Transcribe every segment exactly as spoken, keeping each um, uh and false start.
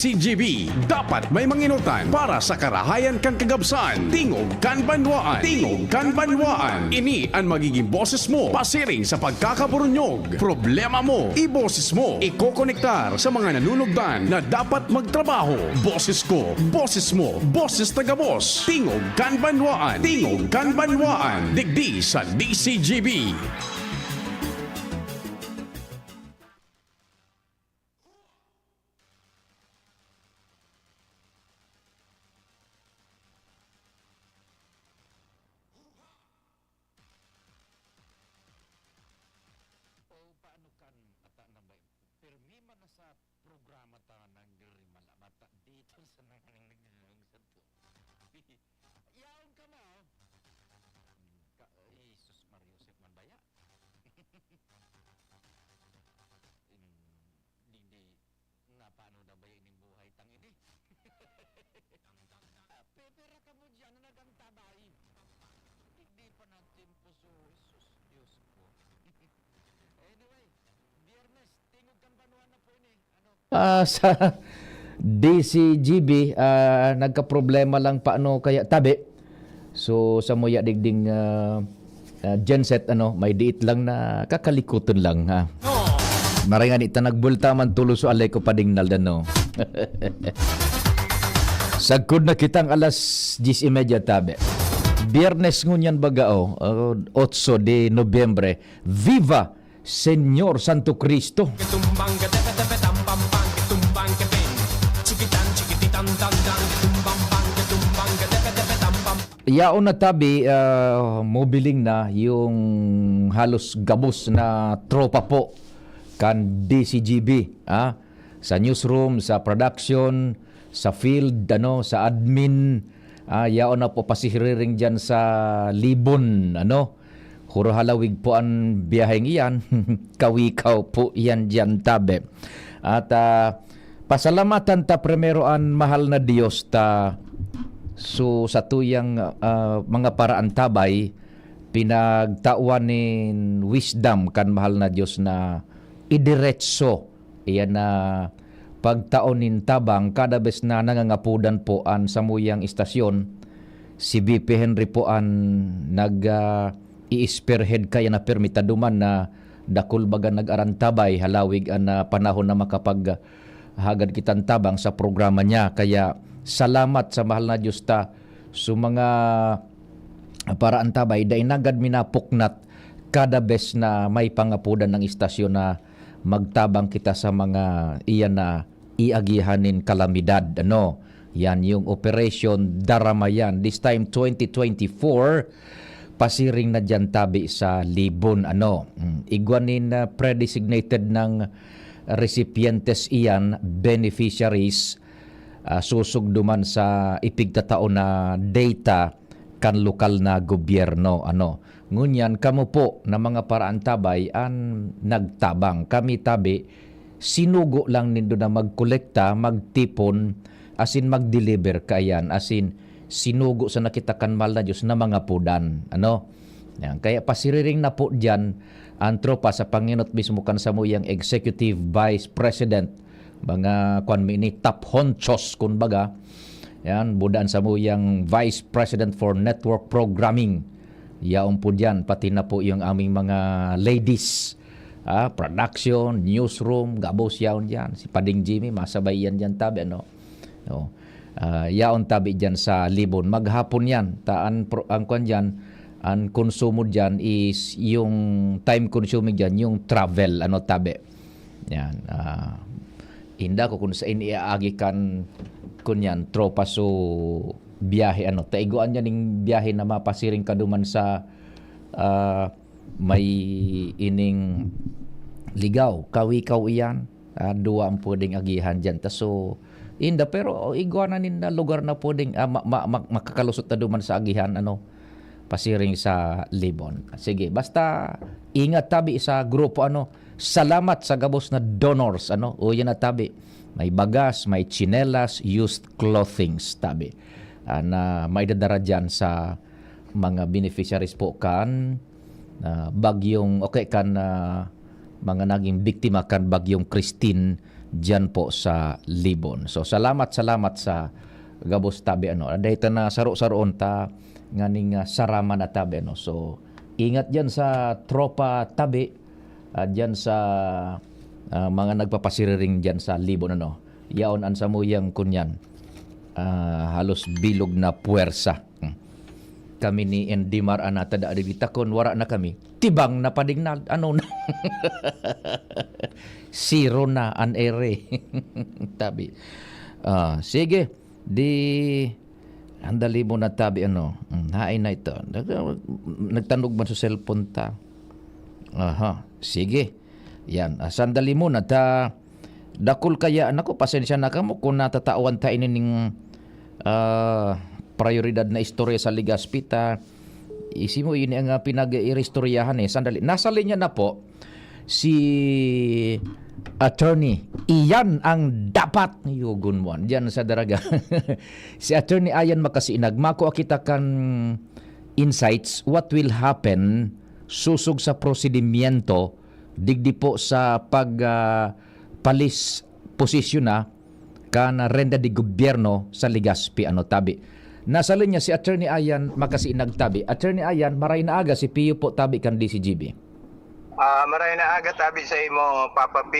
C G B, dapat may mangenotan para sa karahayan kan kagabsan. Tingog kan banwaan. Tingog kan banwaan. Ini an magiging boses mo pasiring sa pagkakaburunyog. Problema mo, iboses mo. Ikokonektar sa mga nanunugdan na dapat magtrabaho. Boses ko, boses mo, boses ta gabos. Tingog kan banwaan. Tingog kan banwaan. Digdi sa D C G B. O paano kan ata na ba? Pirmi man na sa programa ta nang diri malamat ta dito sa nang nagdulong sa to. Yaon ka ma, oh. Hmm, ka, Jesus Maria Joseph man baya. Hmm, digdi, na paano na baya ining buhay tang ini? Ah, pe-, pera ka mo diyan na nagantabay. Digdi pa na tiempo, so, Jesus, Dios ko. Anyway, Biyernes, tingog kan banwa na po ini. Ano? Ah, sa D C G B, ah, nagkaproblema lang pa, ano, kaya tabi. So, sa muya digding, ah, ah, genset, ano, may diit lang na kakalikuton lang, ha. Maray nga ni ta nagbulta man tulos so alay ko padingnal, ano. Sagkod na kitang alas diyes y media tabi. Biyernes ngunyan baga, oh, oh, otso de Nobyembre. Viva Señor Santo Cristo! Katumbang ka tepe tepe tam pam pam, katumbang ka pin. Chikitan chikititan tan tan, katumbang pang, katumbang ka tepe tepe tam pam. Yaon na tabi, ah, mobiling na yung halos gabos na tropa po kan D C G B, ah, sa newsroom, sa production, sa field, ano, sa admin, ah, yaon na po pasiriring diyan sa Libon, ano. Huro halawig po an biyaheng iyan. Kawikaw po iyan diyan tabi. At, ah, pasalamatan ta primero an mahal na Dios ta su-, sa tuyang, ah, mga paraantabay, pinagtawan nin wisdom kan mahal na Dios na idiretso iyan na pagtao nin tabang kada bes na nangangapodan po an samuyang istasyon. Si V P Henry po an nag, ah, i-spearhead kaya na permi ta duman na dakul baga nag-arantabay halawig an, ah, panahon na makapaghagad kitang tabang sa programa niya. Kaya salamat sa mahal na Diyos ta, so mga paraantabay, dai nanggad minapuknat kada bes na may pangapodan ng istasyon na magtabang kita sa mga iyan na iagihan nin kalamidad, ano. Yan yung Operation Daramayan. This time, twenty twenty-four, pasiring na diyan tabi sa Libon, ano. Mm, igwa nin, ah, pre-designated ng recipientes iyan, beneficiaries, ah, susugduman sa ipigtatao na data kan lokal na gobyerno, ano. Ngunyan, kamo po na mga paraantabay an nagtabang. Kami tabi, sinugo lang nindo na magkolekta, magtipon, asin mag-deliver kaiyan, asin sinugo sana kita kan mahal na Diyos na mangapodan, ano? Yan. Kaya pasiriring na po diyan ang tropa sa pangenot mismo kan samuyang executive vice president, mga kwan mi ini, top honchos, kun baga. Yan, buda an samuyang vice president for network programming. Yaon po diyan, pati na po yung aming mga ladies. Ah, production, newsroom, gabos yaon diyan. Si Pading Jimmy, masabay yan diyan tabi, ano? No. Ah, yaon tabi diyan sa Libon. Maghapon yan. Ta, an pro-, ang kwan diyan, ang konsumo diyan is yung time consuming diyan, yung travel, ano, tabi. Yan, ah, inda ko kung sain iaagi kan, kun yan, tropa so biyahe, ano. Ta igwa an diyan ning biyahe na mapasiring ka duman sa, ah, may ining Ligao, Kawikaw iyan. Ah, duwa ang pwedeng agihan diyan. Ta so, inda, pero igwa na ninda lugar na pwedeng, ah, ma-, ma-, ma-, makakalusot na duman sa agihan, ano, pasiring sa Libon. Sige, basta ingat tabi sa grupo, ano. Salamat sa gabos na donors, ano. O, yan na tabi. May bagas, may tsinelas, used clothings tabi. Ah, na maidadara diyan sa mga beneficiaries po kan, ah, bagyong, okay, kan, ah, mga naging biktima kan bagyong Christine diyan po sa Libon. So, salamat, salamat sa gabos tabi, ano. Dahil ta na saro-saroon ta nganing, ah, saraman na tabi, ano. So, ingat diyan sa tropa tabi, ah, diyan sa, ah, mga nagpapasiriring diyan sa Libon, ano. Yaon an samuyang kunyan. Ah, halos bilog na puwersa. Hmm. Kami ni Endimar Anata da digdi ta kun wara na kami. Tibang na padig na, ano na. Zero na an ere. Tabi. Ah, sige. Di, andali mo na tabi, ano. Hmm, hain na ito. Nag-, nagtanog man sa cellphone ta. Aha, sige. Yan, ah, sandali muna ta. Dakul kaya, naku, pasensya na kamo kung natatawan ta ini ning, ah, prayoridad na istorya sa Legazpi ta. Isi mo, ini ang, ah, pinag-iristoryahan, eh. Sandali. Nasa linya na po si Attorney Ian ang dapat yugon mo diyan sa Daraga. Si Attorney Ian Makasiinag, makua kita kan insights, what will happen sosog sa prosedimyento digdi po sa pag, ah, palis posisyon na kan renta de gobyerno sa Legazpi, ano, tabi. Nasa linya si Attorney Ian Makasiinag, tabi. Attorney Ian, maray na aga, si Pio po, tabi, kan D C G B. Ah, maray na aga tabi sa imo, Papa P,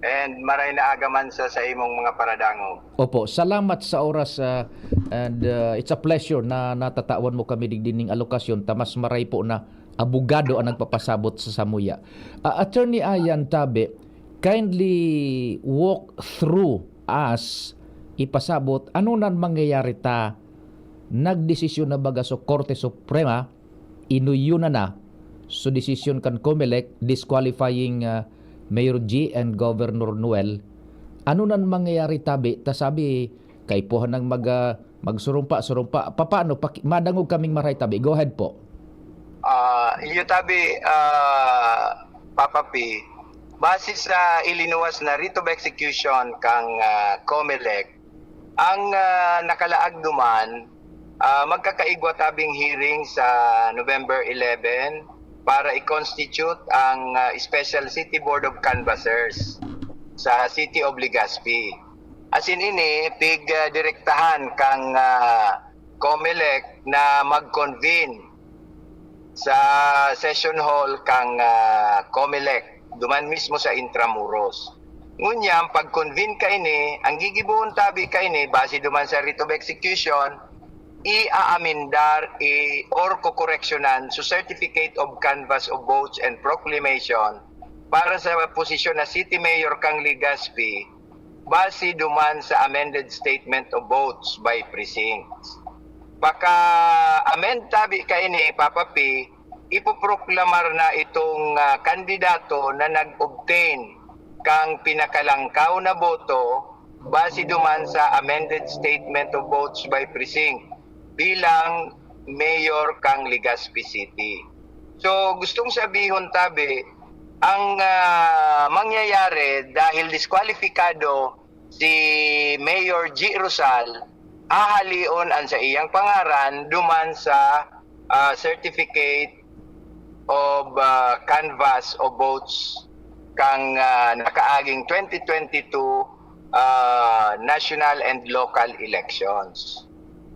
and maray na aga man sa, sa imong mga paradangog. Opo, salamat sa oras, ah, and, ah, it's a pleasure na natatawan mo kami digdi ning alokasyon ta mas maray po na abogado ang nagpapasabot sa samuya. Ah, Attorney Ian, tabi, kindly walk through us, ipasabot, ano nan mangyayari ta nagdesisyon na baga so Korte Suprema, inuyo na na so desisyon kan Comelec disqualifying, ah, Mayor G and Governor Noel. Ano nan mangyayari tabi? Ta sabi, kaipuhan nang mag, ah, magsurumpa-surumpa. Papaano? Paki-, madangog kaming maray tabi. Go ahead po. Ah, iyo tabi, ah, Papa P, base sa ilinuwas na writ of execution kang, ah, Comelec, ang, ah, nakalaag duman, ah, magkakaigwa tabing hearing sa November eleven para i-constitute ang, ah, Special City Board of Canvassers sa City of Legazpi. Asin ini, pig, ah, direktahan kang, ah, Comelec na mag-convene sa session hall kang, ah, Comelec, duman mismo sa Intramuros. Ngunyan, pag-convene kaini, ang gigibohon tabi kaini, base duman sa writ of execution, i-aamendar, i-, or kokoreksyonan sa Certificate of Canvass of Votes and Proclamation para sa posisyon na City Mayor kang Legazpi, base duman sa amended statement of votes by precincts. Paka-amend tabi kaini, Papa P, ipoproklamar na itong, ah, kandidato na nag-obtain kang pinakalangkaw na boto base duman sa amended statement of votes by precinct bilang mayor kang Legazpi City. So, gustong sabihon tabi, ang, ah, mangyayari dahil diskwalipikado si Mayor G Rosal, hahalion an saiyang pangaran duman sa, ah, Certificate of, ah, Canvass of Votes kang, ah, nakaaging twenty twenty-two, ah, national and local elections.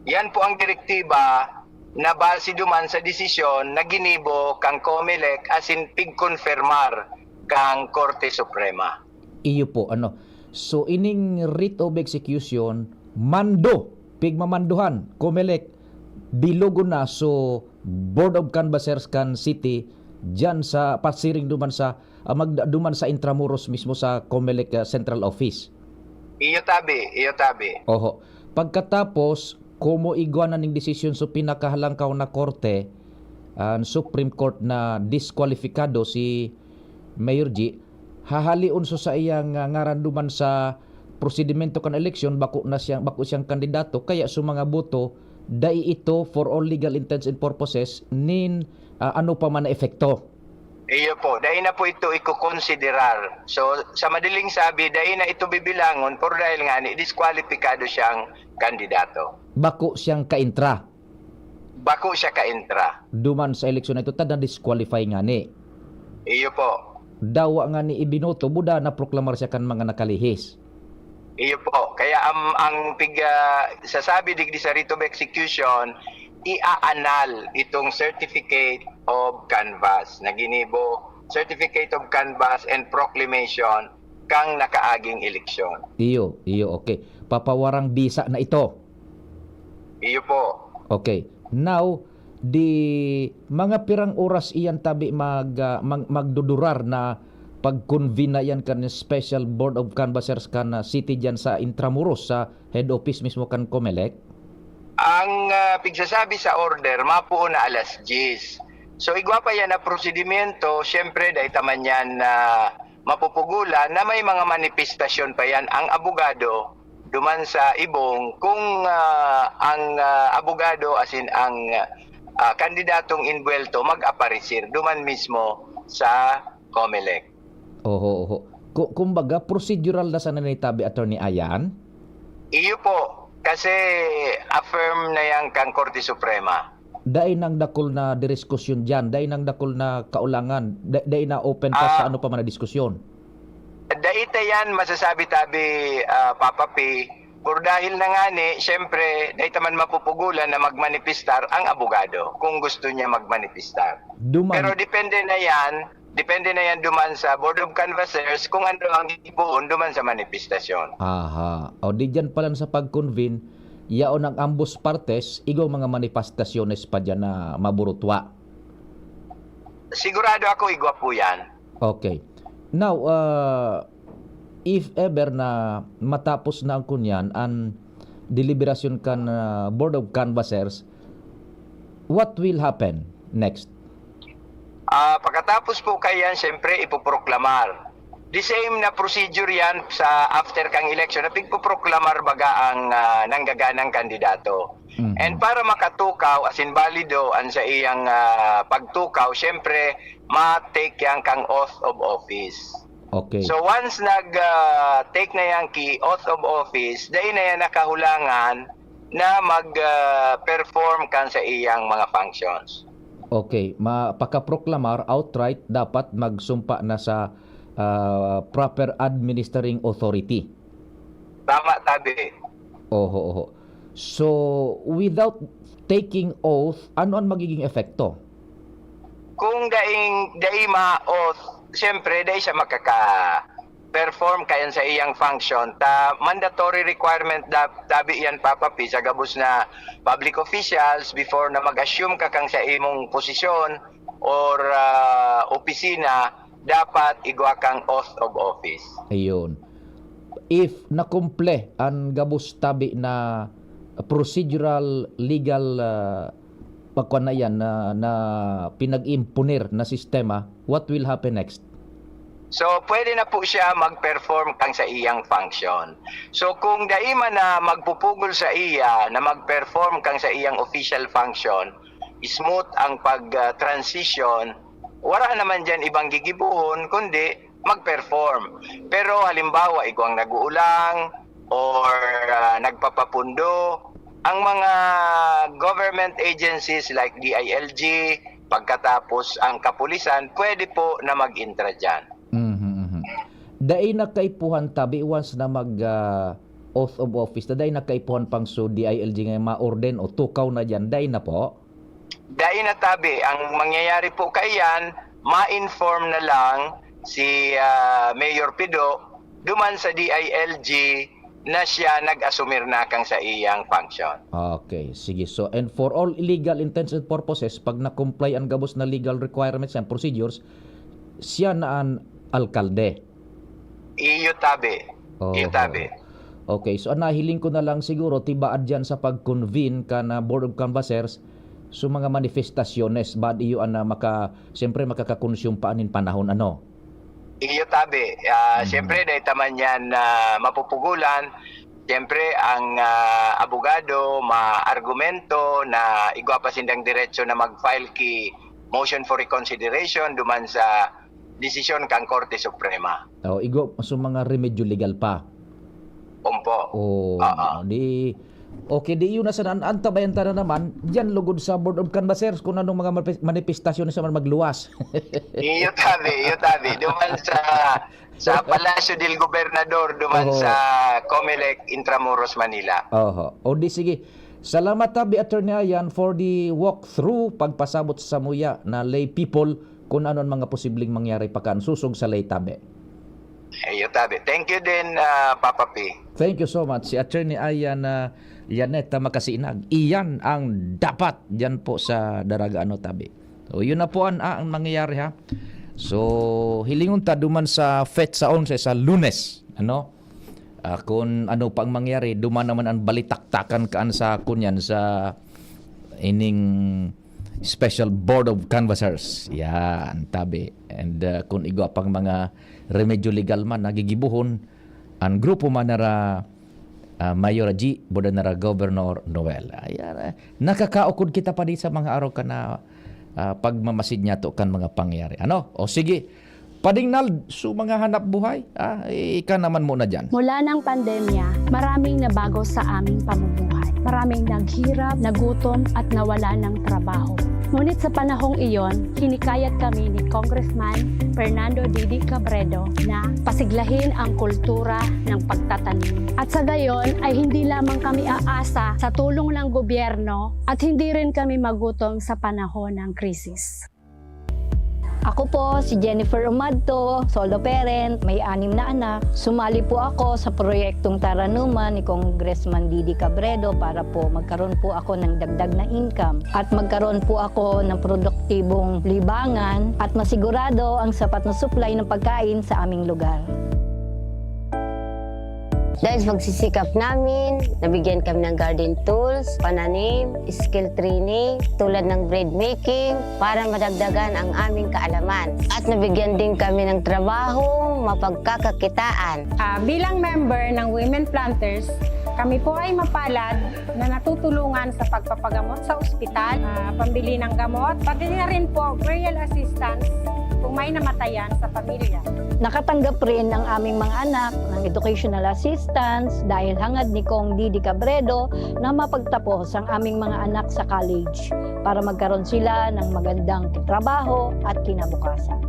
Yan po ang direktiba na base duman sa desisyon na ginibo kang Comelec asin pigkonfirmar kang Korte Suprema. Iyo po, ano. So, ining writ of execution, mando, pigmamandohan, Comelec, bilogon na so Board of Canvassers kan city, diyan sa pasiring duman sa, ah, magda-, duman sa Intramuros mismo sa Comelec, ah, Central Office. Iyo tabi, iyo tabi. Oho. Pagkatapos, komo igwa na ning desisyon so pinakahalangkaw na korte, an Supreme Court, na diskwalipikado si Mayor G, hahalion so saiyang, ah, ngaran duman sa prosedimento kan eleksyon, bako na siyang, bako siyang kandidato, kaya so mga boto, dai ito, for all legal intents and purposes, nin, ah, ano pa man na epekto. Iyo po, dai na po ito ikokonsiderar. So, sa madaling sabi, dai na ito bibilangon por dahil nga ni diskwalipikado siyang kandidato. Bako siyang kaintra. Bako siya kaintra. Duman sa eleksyon na ito, ta na-disqualify ngani. Iyo po. Dawa nga ni ibinoto, buda naproklamar siya kan mga nakalihis. Iyo po. Kaya am-, ang pig-, ah, sasabi digdi sa writ of execution, i-a-annul itong certificate of canvass na ginibo, certificate of canvass and proclamation kang nakaaging eleksyon. Iyo, iyo, okay. Papawarang bisa na ito. Iyo po. Okay. Now, di mga pirang oras iyan tabi mag, ah, mag-, magdudurar na pag-convene na iyan kan Special Board of Canvassers kan, ah, city diyan sa Intramuros, sa head office mismo kan Comelec? Ang, ah, pigsasabi sa order, mapuon na alas diyes. So, igwa pa yan na prosedimento, siyempre, dahil taman yan na mapupugulan na may mga manifestasyon pa yan ang abogado duman sa ibong kung, ah, ang, ah, abogado, as in, ang, ah, kandidatong inbuwelto mag-aparecer duman mismo sa Comelec. Oho, oho. Ku-, kumbaga, procedural na sana ni tabi, Attorney Ayan? Iyo po, kasi affirm na yan kang Korte Suprema. Dai nang dakul na diriskusyon diyan, dai nang dakul na kaulangan, da-, dai na open pa sa Ah. ano pa man na diskusyon. Dai ta yan masasabi tabi, ah, Papa P, por dahil na ngani, siyempre, dai ta man mapupugulan na magmanifestar ang abogado kung gusto niya magmanifestar. Duman Pero depende na yan, depende na yan duman sa Board of Canvassers kung ano ang gigibohon duman sa manifestasyon. Aha. O, di diyan pa lang sa pag-convene, yaon ang ambos partes, igwa mga manifestasyones pa diyan na maburutwa. Sigurado ako, igwa po yan. Okay. Now, ah, if ever na matapos na ang kunyan, ang deliberasyon kan, ah, Board of Canvassers, what will happen next? Ah, pagkatapos po kaiyan, siyempre, ipoproklamar. The same na procedure yan sa after kang election na pigpoproklamar baga ang, ah, nanggaganang kandidato. Mhm. And para makatukaw, as in, balido ang sa iyang, ah, pagtukaw, siyempre, ma-take yan kang oath of office. Okay. So, once nag, ah, take na yan ki oath of office, dai na yan nakahulangan na mag, ah, perform kan sa iyang mga functions. Okay. Ma-, pagkaproklamar outright, dapat magsumpa na sa, ah, proper administering authority. Tama, tabi. Oho, oho. So, without taking oath, ano ang magiging epekto? Kung daing, dai ma-oath, siyempre, dai siya makaka-perform kayan sa iyang function. Ta, mandatory requirement da-, tabi yan, Papa P, sa gabos na public officials, before na mag-assume ka kang sa imong posisyon or, ah, opisina, dapat igwa kang oath of office. Ayun. If nakumple an gabos tabi na procedural, legal, ah, pagkuan na iyan na, na pinag-imponer na sistema, what will happen next? So, pwede na po siya mag-perform kang sa iyang function. So, kung dai man na magpupugol sa iya na mag-perform kang sa iyang official function, smooth ang pag, ah, transition, wala naman diyan ibang gigibohon kundi mag-perform. Pero halimbawa, igwang nag-uulang or, ah, nagpapapundo, ang mga government agencies like D I L G, pagkatapos ang kapulisan, pwede po na mag-intra diyan. Mhm, mhm. Dai na kaipuhan tabi once na mag, ah, oath of office, na dai na kaipuhan pang so D I L G nga ma-orden o tukaw na diyan, dai na po? Dai na tabi. Ang mangyayari po kaiyan, ma-inform na lang si, ah, Mayor Pido duman sa D I L G na siya nag-asumir na kang sa iyang function. Okay, sige. So, and for all legal intents and purposes, pag na-comply ang gabos na legal requirements and procedures, siya na an alkalde. Iyo tabi. Iyo Oho. tabi. Okay, so an nahiling ko na lang siguro, tibaad diyan sa pag-convene kan, ah, Board of Canvassers, so mga manifestaciones, baad iyo an, ah, maka-, siyempre makaka-consume pa nin panahon, ano? Iyo tabi. Ah, Mhm. siyempre, dahil taman yan na mapupugulan, siyempre, ang, ah, abogado, maargumento na igwa pa sindang diretso na mag-file ki motion for reconsideration duman sa desisyon kang Korte Suprema. Oh, igwa, so mga remedyo legal pa. Ompo. Oh, Oo. di, Okay, di yun na sana an-, antabayan ta na naman, diyan lugod sa Board of Canvassers kung anong mga manifes-, manifestasyon sa man magluwas. Iyo tabi, iyo tabi. Duman sa, sa Palasyo del Gobernador, duman Oho. sa Comelec Intramuros, Manila. Oho. O di sige. Salamat tabi, Attorney Ayan, for the walkthrough, pagpasabot sa muya na lay people kung ano ang mga posibleng mangyari pakansosog sa lay tabi. Iyo tabi. Thank you din, ah, Papa P. Thank you so much. Si Attorney Ayan, ah, Yaneta Makasinag. Iyan ang dapat diyan po sa Daraga, ano, tabi. So, yun na po ang, ang nangyayari, ha. So, hilingon ta duman sa FET sa onse sa Lunes, ano? Ah, kung ano pang mangyari, duman naman ang balitaktakan kaan sa kunyan sa ining Special Board of Canvassers. Yan, tabi. And, ah, kung igwa pang mga remedyo legal man, nagigibuhon, ang grupo man nara, ah, Mayor G, buda nara Governor Noel. Ayan, ah, nakakaukod kita pa di sa mga araw ka na, ah, pagmamasid niya to kan mga pangyayari. Ano? O sige, Pading Nald, su mga hanap buhay, ah, ika naman muna dyan. Mula ng pandemya, maraming nabago sa aming pamumuhay. Maraming naghirap, nagutom, at nawala ng trabaho. Ngunit sa panahong iyon, hinikayat kami ni Congressman Fernando Didi Cabredo na pasiglahin ang kultura ng pagtatanim. At sa gayon ay hindi lamang kami aasa sa tulong ng gobyerno at hindi rin kami magutom sa panahon ng krisis. Ako po si Jennifer Umadto, solo parent, may anim na anak. Sumali po ako sa proyektong Taranuman ni Congressman Didi Cabredo para po magkaroon po ako ng dagdag na income at magkaroon po ako ng produktibong libangan at masigurado ang sapat na supply ng pagkain sa aming lugar. Dahil sa pagsisikap namin, nabigyan kami ng garden tools, pananim, skill training, tulad ng bread making, para madagdagan ang aming kaalaman. At nabigyan din kami ng trabaho, mapagkakakitaan. Ah, bilang member ng Women Planters, kami po ay mapalad na natutulungan sa pagpapagamot sa ospital, ah, pambili ng gamot, pati na rin po burial assistance kung may namatayan sa pamilya. Nakatanggap rin ang aming mga anak ng educational assistance dahil hangad ni Cong Didi Cabredo na mapagtapos ang aming mga anak sa college para magkaroon sila ng magandang trabaho at kinabukasan.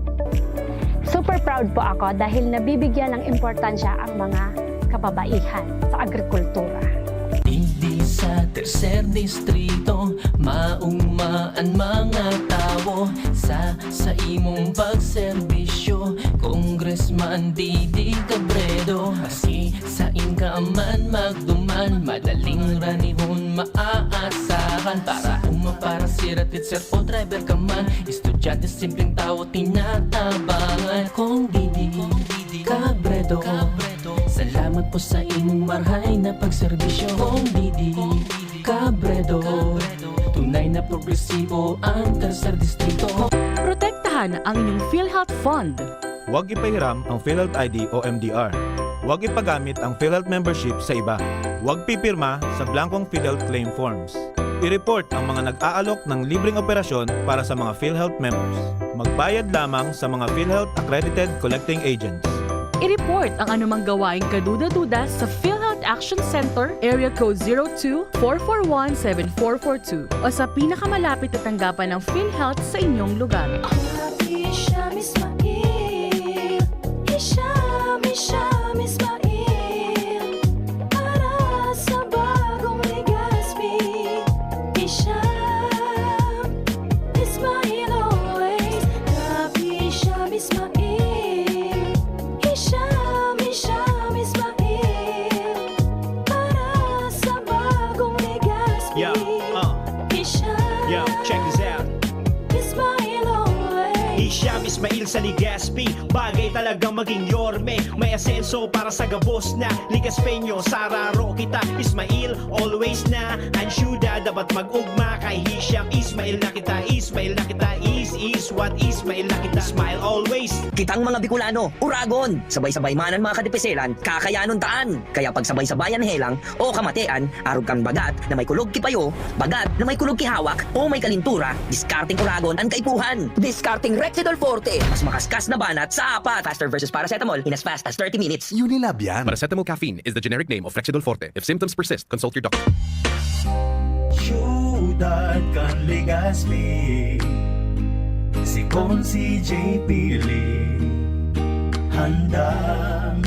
Super proud po ako dahil nabibigyan ng importansya ang mga kababaihan sa agrikultura. Digdi sa tercer distrito, mauma an mga tawo sa, sa imong pagserbisyo, Congressman Didi Cabredo. Maski sain ka man magduman, madaling ranihon maaasahan. Para uma, para sira, teacher o driver ka man, estudyante, simpleng tawo, tinatabangan. Cong Didi Cabredo, salamat po sa imong marhay na pagserbisyo. Cong Didi Cabredo, tunay na progresibo ang tercer distrito. Protektahan ang inyong PhilHealth Fund. Huwag ipahiram ang PhilHealth I D o M D R. Huwag ipagamit ang PhilHealth membership sa iba. Huwag pipirma sa blankong PhilHealth claim forms. I-report ang mga nag-aalok ng libreng operasyon para sa mga PhilHealth members. Magbayad lamang sa mga PhilHealth accredited collecting agents. I-report ang anumang gawaing kaduda-duda sa PhilHealth Action Center, Area Code zero two, four four one, seven four four two, o sa pinakamalapit na tanggapan ng PhilHealth sa inyong lugar. Hisham Ismail, Hisham, Hisham Ismail, para sa bagong Legazpi. Hisham Ismail always, Rabi Hisham Ismail, Hisham, Hisham Ismail, para sa bagong Legazpi. Yo, uh. Hisham, yo, check this out. Ismail always. Hisham Ismail sa Legazpi, bagay talagang maging yorme. May asenso para sa gabos na Legazpeño. Sara Roque ta, Ismail always na. Ang syudad dapat mag-ugma, kay Hisham Ismail na kita, Ismail na kita, is Is what is, maila kita, smile always. Kitang mga Bicolano, uragon! Sabay-sabay man an mga kadipiselan, kakayanon taan! Kaya pagsabay-sabayan helang o kamatean, arog kan bagat na may kulog ki payo, bagat na may kulog ki hawak, o may kalintura, diskarteng uragon an kaipuhan! Diskarteng Rexidol Forte, mas makaskas na banat sa apat! Faster versus paracetamol in as fast as thirty minutes. Unilab yan. Paracetamol caffeine is the generic name of Rexidol Forte. If symptoms persist, consult your doctor. Siyudad kan Legazpi, si Consi J P Lee, handang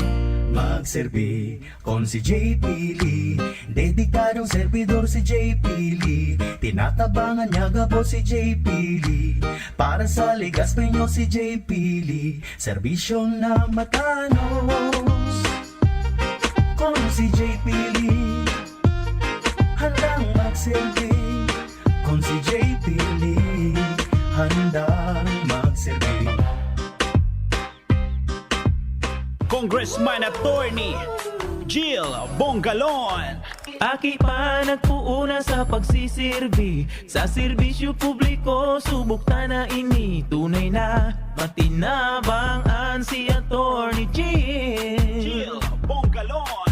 magserbi. Consi J P Lee, dedikadong servidor si J P Lee. Tinatabangan niya gabos si J P Lee. Para sa Legazpi nyo si J P Lee, serbisyong na matanos. Consi J P Lee, handang magserbi. Consi J P Lee, handang magserbi. Congressman Attorney Jill Bongalon. Aki pa nagpoon na sa pagsisirbi, sa serbisyo publiko, subok ta na ini. Tunay na matinabang an si Attorney Jill. Jill Bongalon.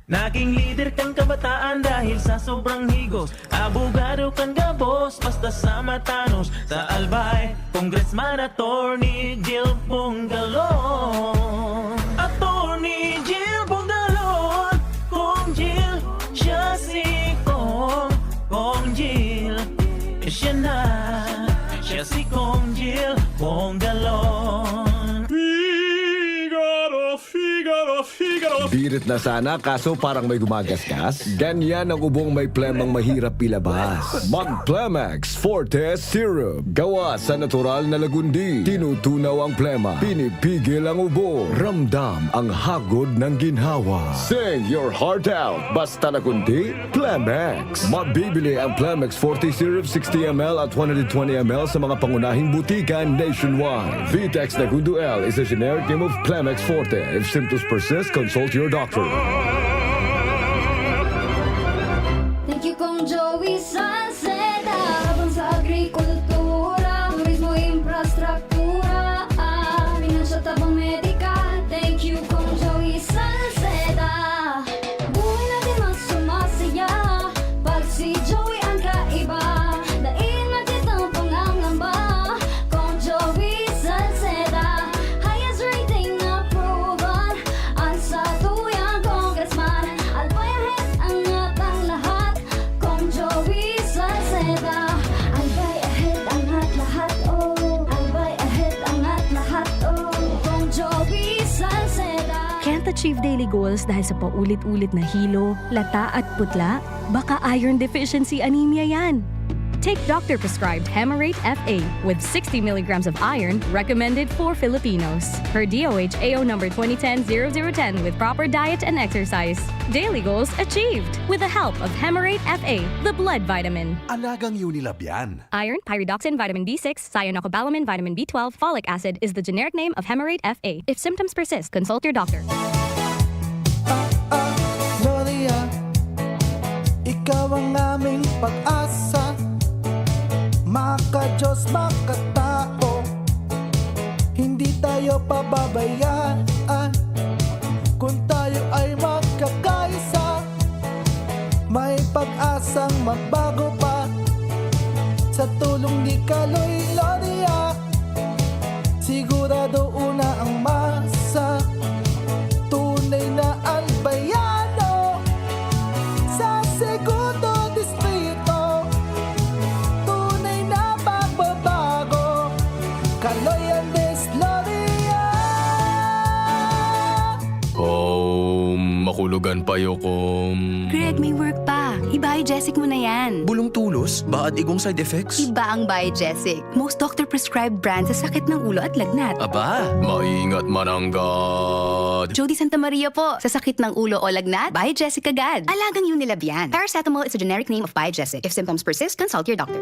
Naging lider kan kabataan dahil sa sobrang higos. Abogado kan gabos, basta sa matanos. Sa Albay, Congressman Attorney Jill Bongalon. Attorney Jill Bongalon, Cong Jill, siya si Cong, Cong Jill. Siya na, siya si Cong Jill Bongalon. Figaro, Figaro, Figaro. Birit na sana, kaso parang may gumagasgas. Ganyan ang ubong may plemang mahirap ilabas. Mag Plemex Forte Syrup. Gawa sa natural na lagundi. Tinutunaw ang plema. Pinipigil ang ubo. Ramdam ang hagod ng ginhawa. Sing your heart out. Basta lagundi, Plemex. Mabibili ang Plemex Forte Syrup sixty M L at one hundred twenty M L sa mga pangunahing butika nationwide. Vitex Negundo L is a generic name of Plemex Forte. If symptoms persist, consult your doctor. Thank you, Cong Joey Salceda. Laban sa agrikultura, turismo, infrastruktura, ah, financial tabang medikal. Thank you, Cong Joey Salceda. Buhay natin mas sumasaya pag si Joey ang kaiba. Dai na kitang pangangamba, Cong Joey Salceda. Highest rating na approval, ang satuyang congressman. Albay ahead, angat ang lahat, Cong Joey Salceda. Albay ahead, angat lahat, oh. Albay ahead, angat lahat, oh. Cong Joey Salceda. Can't achieve daily goals dahil sa paulit-ulit na hilo, lata at putla? Baka iron deficiency anemia yan. Take doctor-prescribed Hemarate F A with sixty milligrams of iron, recommended for Filipinos, per D O H A O number twenty ten zero zero ten, with proper diet and exercise. Daily goals achieved with the help of Hemarate F A, the blood vitamin. Alagang Unilab yan. Iron, pyridoxine, vitamin B six, cyanocobalamin, vitamin B twelve, folic acid is the generic name of Hemarate F A. If symptoms persist, consult your doctor. Ah, ah, Gloria, ikaw ang aming pag-asa. Maka-Diyos, makatao, hindi tayo pababayaan. Kung tayo ay magkakaisa, may pag-asang magbago pa. Sa tulong ni Kaloy Gloria, sigurado una ang masa. Tunay na Albayano sa Segundo Distrito. Tunay na pagbabago. Kaloy Andes Gloria. Om, makulogan payo, Kom. Greg, may work pa. I-Biogesic mo na yan. Bulong tulos, baad igong side effects? Iba ang Biogesic. Most doctor-prescribed brand sa sakit ng ulo at lagnat. Aba, maingat mananggad. Jody Santa Maria po. Sa sakit ng ulo o lagnat, Biogesic agad. Alagang Unilab yan. Paracetamol is a generic name of Biogesic. If symptoms persist, consult your doctor.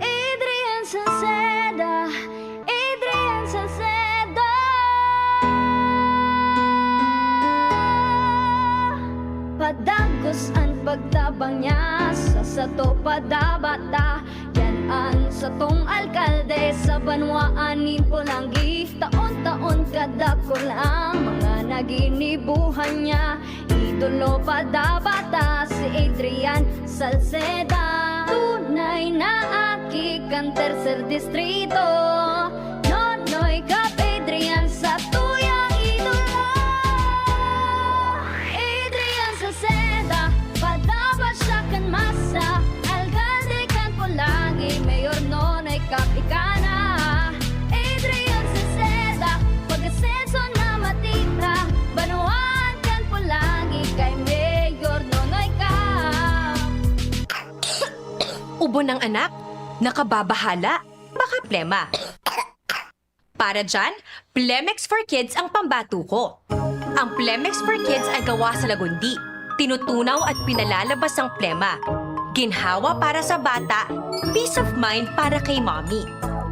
Adrian Salceda, Adrian Salceda. Dagos an pagtabang niya sa sato pa dapat ta. Yan an satong alkalde sa banwaan nin Polangi. Taon-taon kadakul ang mga naginibuhan niya. Idolo pa dapat ta si Adrian Salceda. Tunay na aki kan Tercer Distrito. Nonoy Cap Adrian sa tuyang idolo. Adrian Salceda, padapat siya kan masa. Alkalde kan Polangi, Mayor Nonoy Cap ika na. Adrian Salceda, pag-asenso na matira. Banwaan kan Polangi, kay Mayor Nonoy Cap. Ubo ng anak, nakababahala, baka plema. Para dyan, Plemex for Kids ang pambato ko. Ang Plemex for Kids ay gawa sa lagundi. Tinutunaw at pinalalabas ang plema. Ginhawa para sa bata, peace of mind para kay mommy.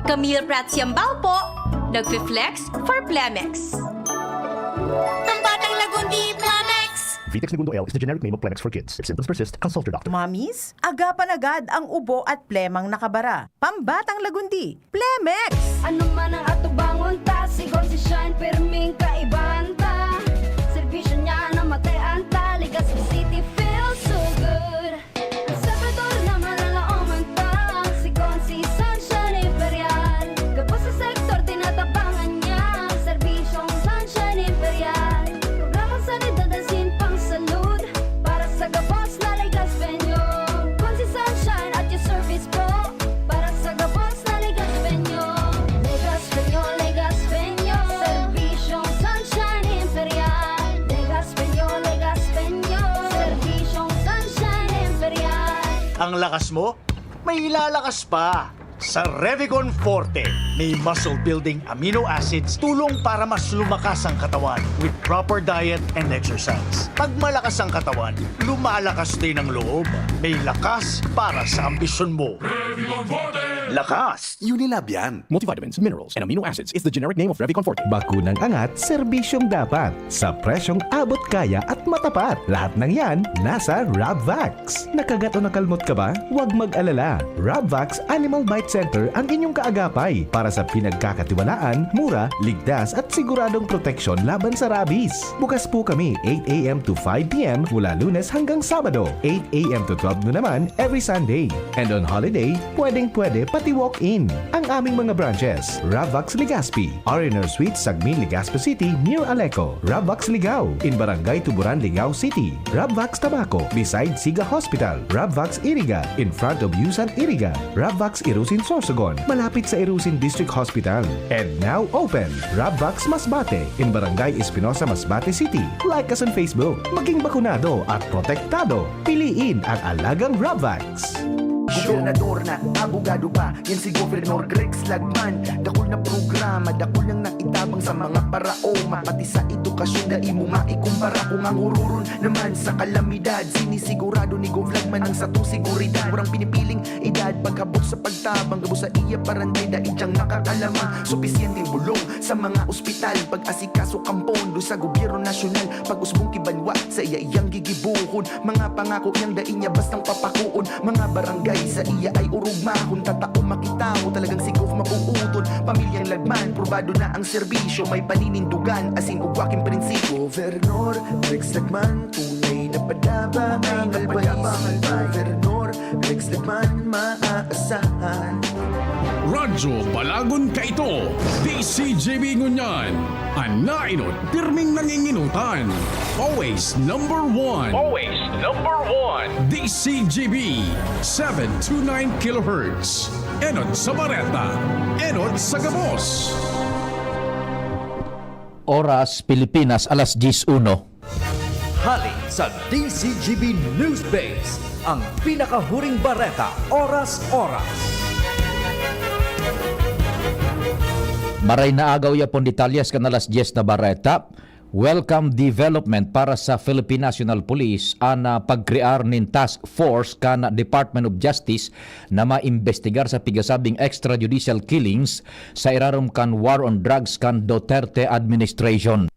Camille Prats Yambao po, nagfi-flex for Plemex. Pambatang lagundi, Plemex! Vitex Negundo L is the generic name of Plemex for kids. If symptoms persist, consult your doctor. Mommies, agapan agad ang ubo at plemang nakabara. Pambatang lagundi, Plemex! Ano man ang atubangon ta, si Gonzi Shine, pirming kaibahan ta. Serbisyo niya na matean ta, Legazpi City feels so good. Ang Salvador na malalaoman ta, si Gonzi Sunshine Imperial. Gabos sa sektor, tinatabangan niya, serbisyong Sunshine Imperial. Programang sanidad asin pangsalud, para sa gabos na Legazpeño. Gonzi Sunshine at your service po, para sa gabos na Legazpeño. Legazpeño, Legazpeño, serbisyong Sunshine Imperial. Legazpeño, Legazpeño, serbisyong Sunshine Imperial. Ang lakas mo, may ilalakas pa. Sa Revicon Forte, may muscle-building amino acids, tulong para mas lumakas ang katawan with proper diet and exercise. Pag malakas ang katawan, lumalakas din ang loob. May lakas para sa ambisyon mo. Lakas! Unilab yan. Multivitamins, minerals, and amino acids is the generic name of Revicon Forte. Bakunang angat, serbisyong dapat. Sa presyong abot kaya at matapat. Lahat ng yan, nasa Rabvax. Nakagat o nakalmot ka ba? Huwag mag-alala. Rabvax Animal Bite Center ang inyong kaagapay para sa pinagkakatiwalaan, mura, ligtas at siguradong proteksyon laban sa rabies. Bukas po kami eight a.m. to five p.m. mula Lunes hanggang Sabado, eight a.m. to twelve noon naman every Sunday. And on holiday, pwedeng-pwede pati walk-in. Ang aming mga branches, Rabvax Legazpi, R and R Suite, Sagmin, Legazpi City, near Aleco, Rabvax Ligao, in Barangay Tuburan, Ligao City, Rabvax Tabaco, beside Siga Hospital, Rabvax Iriga, in front of Yusan Iriga, Rabvax Irusin Sorsogon, malapit sa Irusin District Hospital. And now open, Rabvax Masbate, in Barangay Espinosa, Masbate City. Like us on Facebook. Maging bakunado at protektado. Piliin ang alagang Rabvax. Gobernador na, abogado pa, yan si Governor Grex Lagman. Dakul na programa, dakul nang naitabang sa mga paraoma, pati sa edukasyon, dai mo maikumpara. Kung ang hururon naman sa kalamidad, sinisigurado ni Gov Lagman ang satong seguridad. Walang pinipiling edad, pag-abot sa pagtabang, gabos sa iya parantay, dai diyang makakalama. Supisyenteng bulong sa mga ospital, pag-asikaso kan pondo sa gobyerno nasyonal, pag-usbong ki banwa, sa iya iyang gigibohon. Mga pangako niyang dai niya bastang papakoon. Mga barangay sa iya ay orugmahon. Tatao makita mo talagang si Gov mabuuton. Pamilyang Lagman, probado na ang serbisyo. May paninindugan, asin ugwa king prinsipyo. Governor Rex Lagman, tunay na padaba ang always. Governor Rex Lagman, maaasahan. Radyo Balagon Kaito, D C G B ngunyan. An naenot, pirming nangingenotan. Always number one. Always number one. D C G B, seven two nine kilohertz. Enot sa bareta, enot sa gabos. Oras, Pilipinas, alas dyes uno. Hali sa D C G B Newsbase, ang pinakahuring bareta, oras-oras. Maray na agaw yapon detalyes kan alas dyes na bareta. Welcome development para sa Philippine National Police an ah, pagkrear nin task force kan Department of Justice na maimbestigar sa pigasabing extrajudicial killings sa irarom kan war on drugs kan Duterte administration.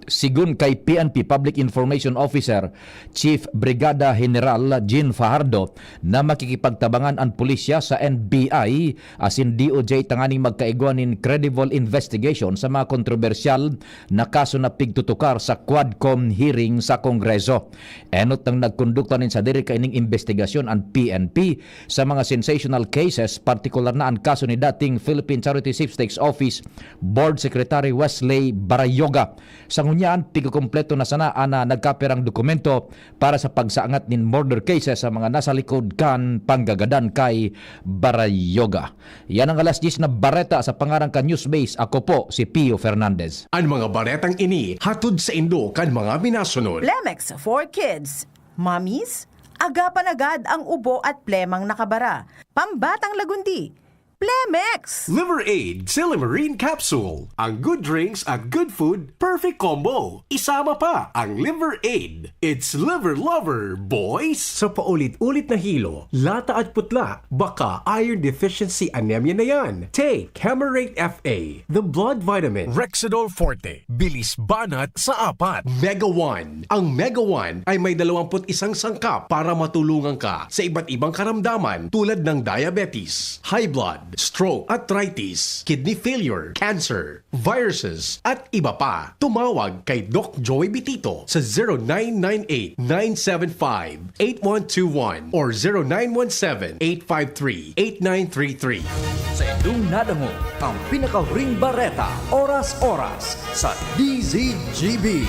Sigon kay P N P Public Information Officer, Chief Brigada General Jean Fajardo, na makikipagtabangan an pulisya sa N B I asin D O J tanganing magkaigwa nin credible investigation sa mga kontrobersyal na kaso na pigtutukar sa Quadcom hearing sa Kongreso. Enot nang nagkondukta nin sadiri kaining imbestigasyon an P N P sa mga sensational cases, partikular na an kaso ni dating Philippine Charity Sweepstakes Office Board Secretary Wesley Barayoga. Sa ngunyan, pigkukumpleto na sana an, ah, nagkapirang dokumento para sa pagsaangat nin murder cases sa mga nasa likod kan panggagadan kay Barayoga. Yan ang alas diyes na bareta sa pangaran kan Newsbase. Ako po si Pio Fernandez. An mga baretang ini hatod saindo kan mga minasunod. Plemex for kids. Mommies, agapan agad ang ubo at plemang nakabara. Pambatang lagundi. Plemex! Liver Aid Silymarin Capsule. Ang good drinks at good food, perfect combo. Isama pa ang Liver Aid. It's Liver Lover, boys! Sa paulit-ulit na hilo, lata at putla, baka iron deficiency anemia na yan. Take Hemarate F A, the blood vitamin. Rexidol Forte, bilis banat sa apat. Mega One. Ang Mega One ay may dalawampu't isang sangkap para matulungan ka sa iba't ibang karamdaman tulad ng diabetes, high blood, stroke, arthritis, kidney failure, cancer, viruses, at iba pa. Tumawag kay Doc Joey Bitito sa zero nine nine eight, nine seven five, eight one two one or zero nine one seven, eight five three, eight nine three three. Sa inyong nadangog ang pinakahuring bareta, oras-oras, sa D Z G B.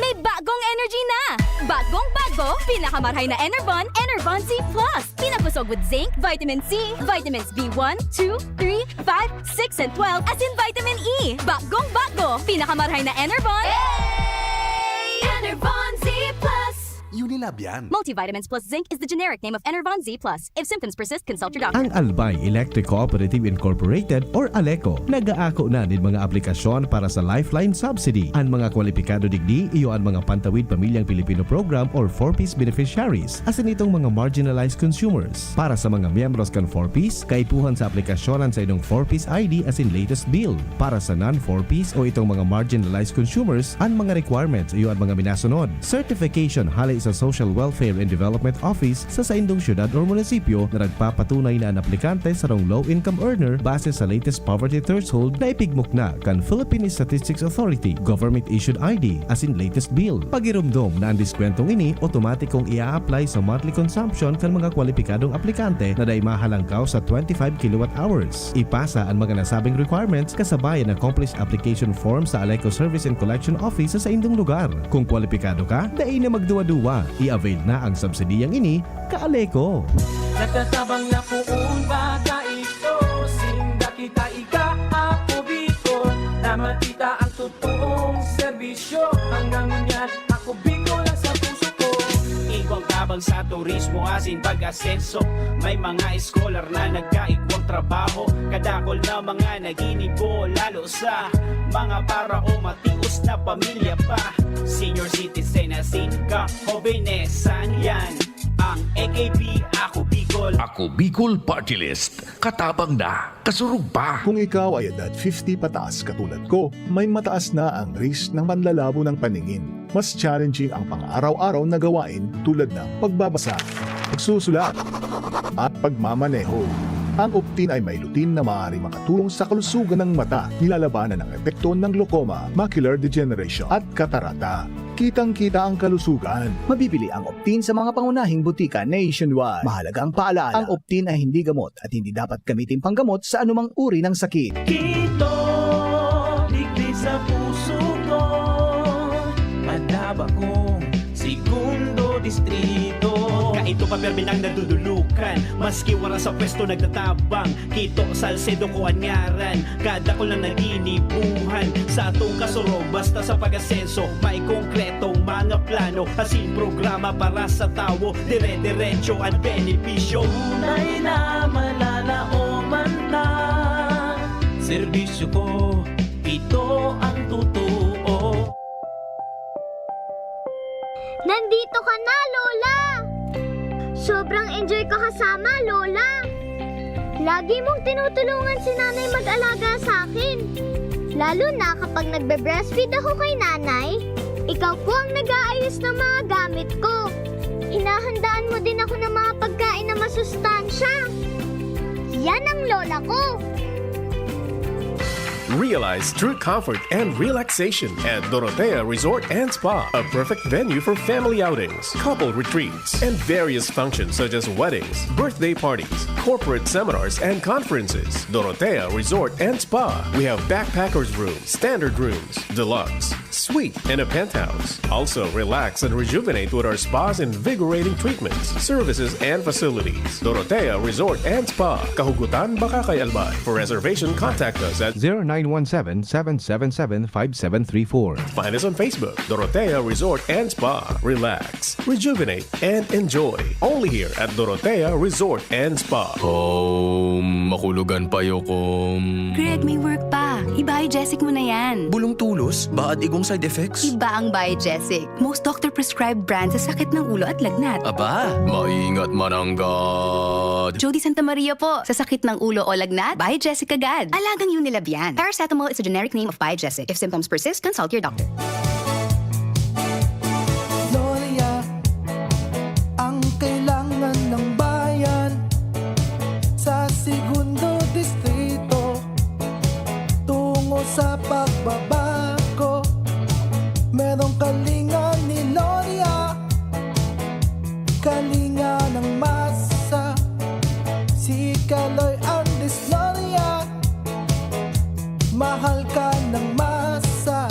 May bagong energy na! Bagong bago, pinakamarhay na Enervon, Enervon Z plus. Pinakosog with zinc, vitamin C, vitamins B one, two, three, five, six, and twelve, asin vitamin E. Bagong bago, pinakamarhay na Enervon. Hey! Enervon Z plus. Unilab yan. Multivitamins plus zinc is the generic name of Enervon Z plus. If symptoms persist, consult your doctor. Ang Albay Electric Cooperative Incorporated or ALECO nag-aako na nin mga aplikasyon para sa Lifeline Subsidy. An mga kwalipikado digdi iyo an mga pantawid pamilyang Pilipino program or four Ps beneficiaries, asin itong mga marginalized consumers. Para sa mga miyembros kan four Ps, kaipuhan sa aplikasyon an saindong four Ps I D asin latest bill. Para sa non-four Ps o itong mga marginalized consumers, an mga requirements iyo an mga minasunod. Certification hale sa Social Welfare and Development Office sa saindong syudad or munisipyo na nagpapatunay na an aplikante sarong low-income earner base sa latest poverty threshold na ipigmukna kan Philippine Statistics Authority, government-issued I D, asin latest bill. Pagiromdom na an diskwentong ini otomatikong i-a-apply sa monthly consumption kan mga kwalipikadong aplikante na dai mahalangkaw sa twenty-five kilowatt hours. Ipasa an mga nasabing requirements kasabayan ng complete application form sa ALECO Service and Collection Office sa saindong lugar. Kung kwalipikado ka, dai na magduwa-duwa. I-avail na ang subsidiyang ini, ka-ALECO. Nagtatabang na poon ba ta ito? Sinda kita ika, Ako Bicol, na makita ang totoong serbisyo. Hanggang ngunyan, Ako Bicol ang sa puso ko. Igwang tabang sa turismo asin pag-asenso. May mga eskolar na nagkaigwang trabaho. Kadakol na mga naginibo, lalo sa mga para o matios na pamilya pa. Senior citizen asin kahobenesan, yan ang A K B Ako Bicol. Ako Bicol Party List. Katabang na, kasurog pa. Kung ikaw ay edad fifty pataas katulad ko, may mataas na ang risk ng panlalabo ng paningin. Mas challenging ang pang-araw-araw na gawain tulad ng pagbabasa, pagsusulat, at pagmamaneho. Ang Optin ay may lutein na maaaring makatulong sa kalusugan ng mata. Nilalabanan ang epekto ng glaucoma, macular degeneration, at katarata. Kitang-kita ang kalusugan. Mabibili ang Optin sa mga pangunahing butika nationwide. Mahalagang paalaala, ang Optin ay hindi gamot at hindi dapat gamitin panggamot sa anumang uri ng sakit. Kito, digdi sa puso ko, madaba kong segundo distrito. Kaito pa permi nang nadudulukan, maski wara sa pwesto nagtatabang. Kito Salcedo ko an ngaran, kadakol na naginibuhan. Sa atong kasurog, basta sa pag-asenso, may konkretong mga plano, asin programa para sa tawo, dire-diretso an benepisyo. Tunay na malalaoman na serbisyo ko, ito ang totoo. Nandito ka na, Lola! Sobrang enjoy ko kasama, Lola! Lagi mong tinutulungan si Nanay mag-alaga sa akin. Lalo na kapag nagbe-breastfeed ako kay nanay, ikaw po ang nag-aayos ng mga gamit ko. Hinahandaan mo din ako ng mga pagkain na masustansya. Yan ang lola ko. Realize true comfort and relaxation at Dorotea Resort and Spa, a perfect venue for family outings, couple retreats, and various functions such as weddings, birthday parties, corporate seminars, and conferences. Dorotea Resort and Spa. We have backpackers room, standard rooms, deluxe, suite, and a penthouse. Also, relax and rejuvenate with our spa's invigorating treatments, services, and facilities. Dorotea Resort and Spa, Kahugutan, Bacacay, Albay. For reservation, contact us at zero nine one seven, seven seven seven, five seven three four. Find us on Facebook, Dorotea Resort and Spa. Relax, rejuvenate, and enjoy. Only here at Dorotea Resort and Spa. Home, makulugan pa yokom. Greg, may work pa. I-Biogesic mo na yan. Bulong tulos, baad igong side effects? Iba ang Biogesic. Most doctor-prescribed brand sa sakit ng ulo at lagnat. Aba, maingat mananggad. Jody Santa Maria po. Sa sakit ng ulo o lagnat, Biogesic agad. Alagang Unilab yan. Paracetamol is a generic name of Biogesic. If symptoms persist, consult your doctor. Gloria, ang kailangan ng bayan sa segundo distrito. Tungo sa pagbabago, merong kalinga ni Gloria. Kalinga ng masa, si Kaloy Andes Gloria. Mahal ka ng masa,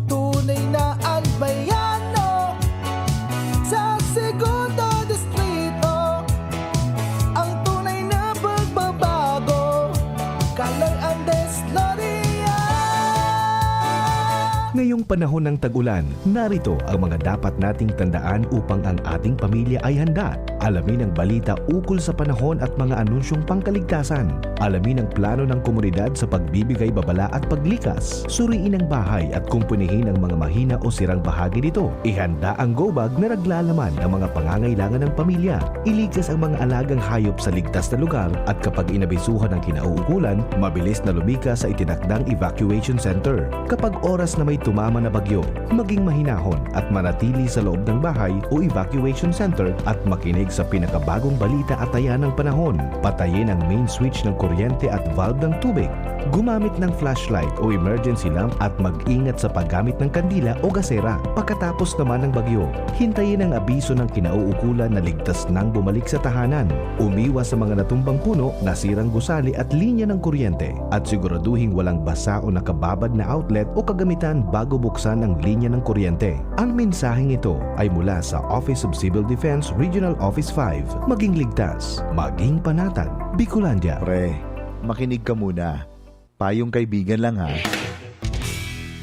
tunay na Albayano. Sa segundo distrito, ang tunay na pagbabago. Kaloy Andes Gloria. Ngayong panahon ng tag-ulan, narito ang mga dapat nating tandaan upang ang ating pamilya ay handa. Alamin ang balita ukol sa panahon at mga anunsyong pangkaligtasan. Alamin ang plano ng komunidad sa pagbibigay babala at paglikas. Suriin ang bahay at kumpunihin ang mga mahina o sirang bahagi nito. Ihanda ang go bag na naglalaman ng mga pangangailangan ng pamilya. Ilikas ang mga alagang hayop sa ligtas na lugar at kapag inabisuhan ng kinauukulan, mabilis na lumikas sa itinakdang evacuation center. Kapag oras na may tumama na bagyo, maging mahinahon at manatili sa loob ng bahay o evacuation center at makinig sa pinakabagong balita at taya ng panahon. Patayin ang main switch ng kuryente at valve ng tubig. Gumamit ng flashlight o emergency lamp at mag-ingat sa paggamit ng kandila o gasera. Pagkatapos naman ng bagyo, hintayin ang abiso ng kinauukulan na ligtas nang bumalik sa tahanan. Umiwas sa mga natumbang puno, nasirang gusali at linya ng kuryente. At siguraduhing walang basa o nakababad na outlet o kagamitan bago buksan ang linya ng kuryente. Ang mensaheng ito ay mula sa Office of Civil Defense Regional Office five. Maging ligtas, maging panatag. Bicolandia. Pre, makinig ka muna. Payong kaibigan lang ha.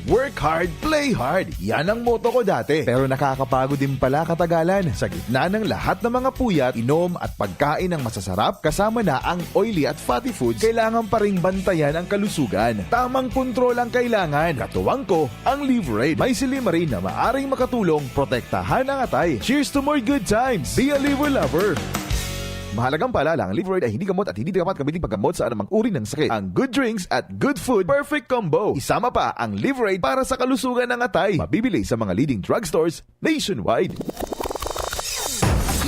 Work hard, play hard. Yan ang motto ko dati. Pero nakakapagod din pala katagalan. Sa gitna ng lahat ng mga puyat, inom at pagkain ng masasarap, kasama na ang oily at fatty foods, kailangan pa ring bantayan ang kalusugan. Tamang kontrol ang kailangan. Katuwang ko, ang Livraid. May silymarin na maaring makatulong protektahan ang atay. Cheers to more good times! Be a Liver Lover! Mahalagang paalala, ang Livraid ay hindi gamot at hindi dapat gamitin paggamot sa anumang uri ng sakit. Ang good drinks at good food, perfect combo. Isama pa ang Livraid para sa kalusugan ng atay. Mabibili sa mga leading drugstores nationwide.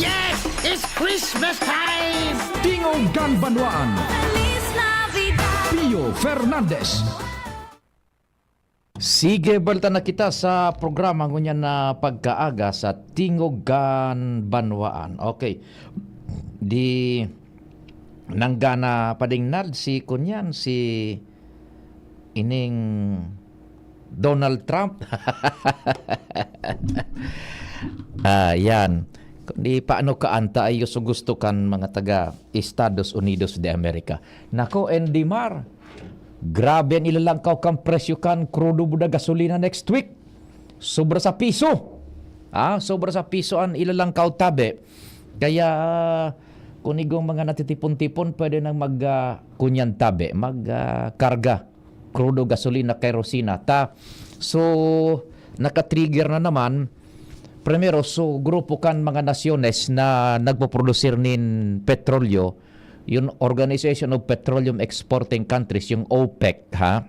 Yes! It's Christmas time! Tingog kan Banwaan. Pio Fernandez. Sige, balta na kita sa programa ngunyan na pagkaaga sa Tingog kan Banwaan. Okay. Di nanggana padingnad si kunyan, si ining Donald Trump. Ah, yan. Di paano kaanta ay gusto kan mga taga Estados Unidos de America. Nako, N D Mar, grabe an ilalangkaw kan presyo kan krudo buda gasolina next week. Sobra sa piso. Ah, sobra sa piso an ilalangkaw tabi. Kaya, kun igong mga natitipon-tipon, pwede nang mag, ah, kunyan tabi, mag, ah, karga krudo, gasolina, kerosina. Ta, so, naka-trigger na naman. Primero, so, grupo kan mga nasyones na nagpoprodusir nin petrolyo, yung Organization of Petroleum Exporting Countries, yung OPEC, ha?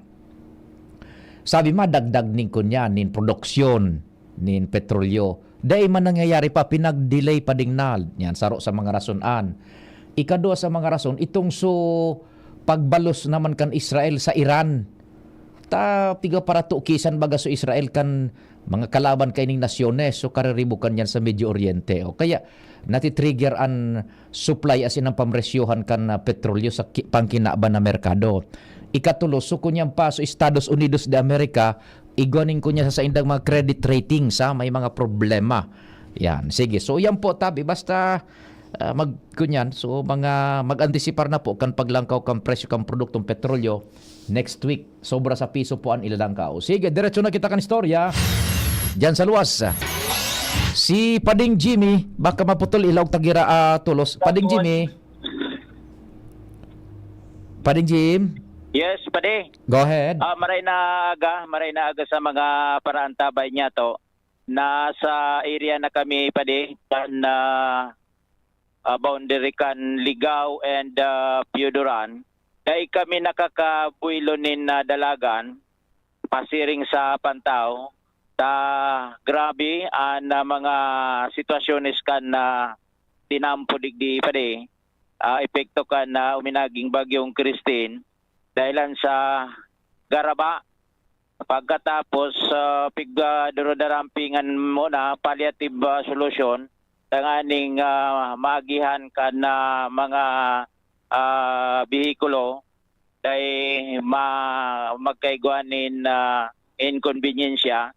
sabi, madagdag nin kunyan, nin produksyon, nin petrolyo. Dai man nangyayari pa, pinag-delay pa ding na. Yan, saro sa mga rason an. Ikadua sa mga rason, itong so pagbalos naman kan Israel sa Iran. Ta, piga para tukisan baga so Israel kan mga kalaban kaining nasyones, so kariribukan yan sa Medio Oriente. O kaya, natitrigger an supply, as in ang pamresyohan kan, ah, petrolyo sa ki-, pangkinaban na merkado. Ikatulo, so kunyan pa, so Estados Unidos de America, igwaning kunya sa saindang mga credit rating sa may mga problema. Yan. Sige. So, yan po, tabi. Basta, ah, mag-, kunyan. So, mga mag-antisipar na po kan paglangkaw kan presyo kan produktong petrolyo next week. Sobra sa piso po an ilalangkaw. Sige, diretso na kita kan istorya. Diyan sa luwas. Si Pading Jimmy, baka maputol ilaw tagira, ah, tulos. Pading Jimmy. Pading Jim. Yes, padi. Go ahead. Ah, maray na aga, maray na aga sa mga paraantabay niya to. Nasa area na kami, padi, kan, ah, ah, boundary kan Ligao and, ah, Pioduran. Dai kami nakakabuelo nin, ah, dalagan, pasiring sa Pantao. Ta grabe an, ah, mga sitwasyones kan, ah, tinampo digdi, padi, ah, epekto kan, ah, uminaging Bagyong Christine, dahilan sa garaba. Pagkatapos, ah, pig-, ah, durudarampingan muna, palliative, ah, solution, tanganing, ah, maagihan kan, ah, mga, ah, behikulo, dai ma-, magkaigwa nin, ah, inkonbinyensiya.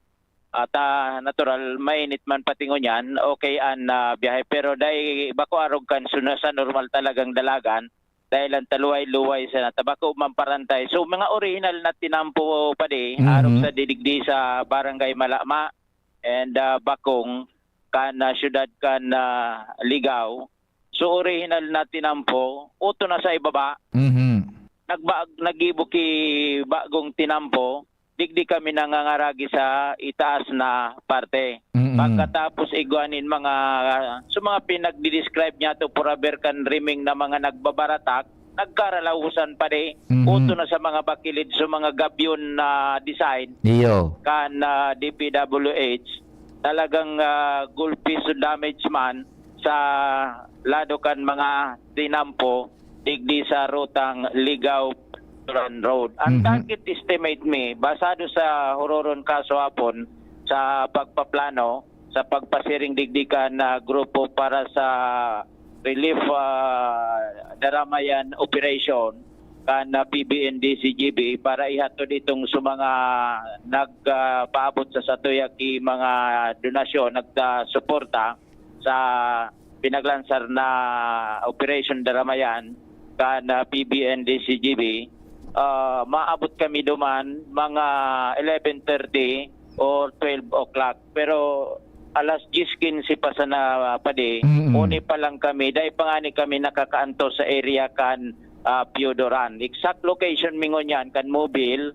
At, ah, natural, mainit man pati ngunyan, okay an, ah, biyahe. Pero dai, bako arog kan suna-, sa normal talagang dalagan, dahil ang taluway-luway sa nata, bako man parantay. So, mga orihinal na tinampo, padi, Mhm. arog sa didigdi sa Barangay Malama and, ah, Bakong, kan, ah, siyudad kan, ah, Ligao. So, orihinal na tinampo, uto na sa ibaba. Mhm. Nagba-, naggibo ki bagong tinampo, digdi kami nangangaragi sa itaas na parte. Mm. Pagkatapos igwa nin mga, sa mga pinagdi-describe niya to, puraber kan riming na mga nagbabaratak, nagkaralahusan pa di, Mhm. uto na sa mga bakilid, sa mga gabyon na design Iyo. kan, ah, D P W H. Talagang, ah, gulpi so damage man sa lado kan mga tinampo digdi sa rutang Ligao Turan Road. Ang Mhm. target estimate mi, basado sa huroron kaso hapon sa pagpaplano, sa pagpasiring digdi kan, ah, grupo para sa relief, ah, daramayan operation kan, ah, P B N D C G B para ihatod itong sa mga nag, ah, paabot sa satuya ki mga donasyon, nagsuporta sa pinaglansar na Operation Daramayan kan, ah, P B N D C G B, ah, maabot kami duman mga eleven thirty or twelve o'clock. Pero alas diyes quince pa sana, padi, Mm-mm. uni pa lang kami, dai pa ngani kami nakakaantos sa area kan, ah, Piodoran. Exact location mi ngunyan kan Mobil,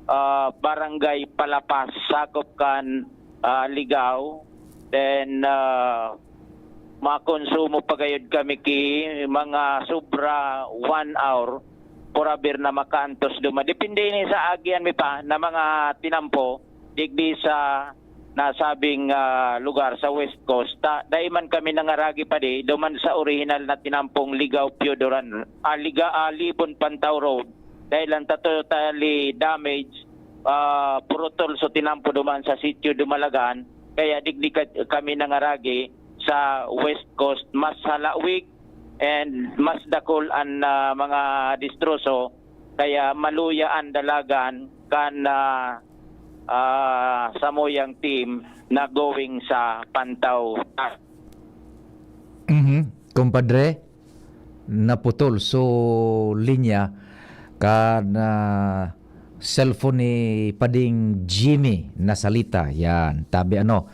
ah, Barangay Palapas, sakop kan, ah, Ligao. Then, ah, makonsumo pa gayud kami ki mga sobra one hour, purabir na makaantos duman. Depende ini sa agian mi pa na mga tinampo, digdi sa nasabing, ah, lugar sa West Coast. Ta, dai man kami nangaragi pa di, duman sa orihinal na tinampong Ligao Piodoran, ah, Liga-, ah, Libon Pantao Road. Dahil ang totally damage, ah, purutol so tinampo duman sa sitio Dumalagan. Kaya digdi ka-, kami nangaragi sa West Coast. Mas halawig and mas dakul an, ah, mga distroso. Kaya maluya an dalagan kan, ah, ah, samuyang team na going sa Pantao. Mhm. Kumpadre, naputol so linya kan, ah, cellphone ni Pading Jimmy Nasalita. Yan, tabi ano.